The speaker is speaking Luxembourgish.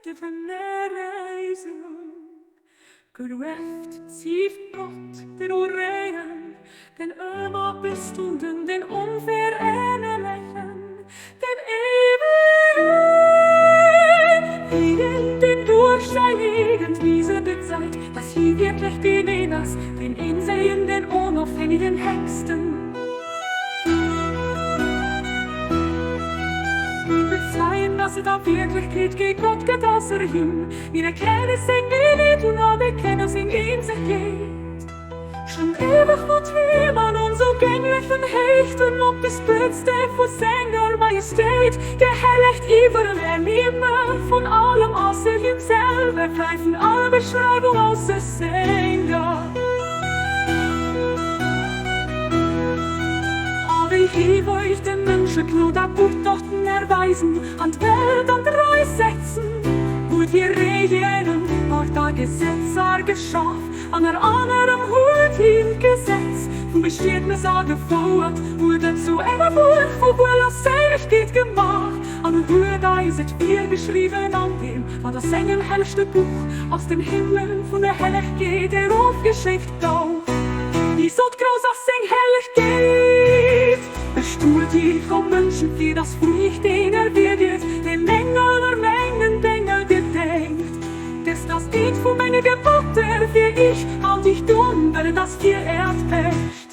Generation. Gelueft sief Gott, den Oreeën, den Ëmmerbestoenden, den Onverännerlechen, den Éiwegen, Hien, deen duerch säin eegent Wiese bezeit, dass hie wierklech deen een ass, deen Eenzeien, den Onofhängigen, Héchsten. Bezeien, dass et a Wierklechkeet kee Gott gëtt ausser him. Mir erkenne seng Eenheet un an erkenne seng Eenzegkeet. Schon eweg wot him an onzougänglechen Héichten op de Spëtzte vu senger Majestät gehellegt iwwer Ernimmer vun allem ausser him selwer präifen all Beschreiwung ausser senger. A wéi hie wollt de Mënsche Gnod a Gutdoten erweisen an d'Welt an d'Rei setzen, huet hie Reegelen, Ort a Gesetzer geschaf. Ënner anerem huet hien d'Gesetz vum Bestietnes agefouert, huet et zu enger Wuert vu Wuel a Séilegkeet gemaach an huet eis et virgeschriwwen an deem, wat a sengem hellegste Buch aus dem Himmel vun der Hellegkeet erofgeschéckt gouf. Wie sot, Grouss ass seng Hellegkeet! Bestuet iech, o Mënschen, fir dass Furcht een erwierget, deen Engel der Mengen Bengel gedenkt. Dëst ass eent vu menge Geboter fir iech, Halt iech drun, well et ass fir äert Bescht.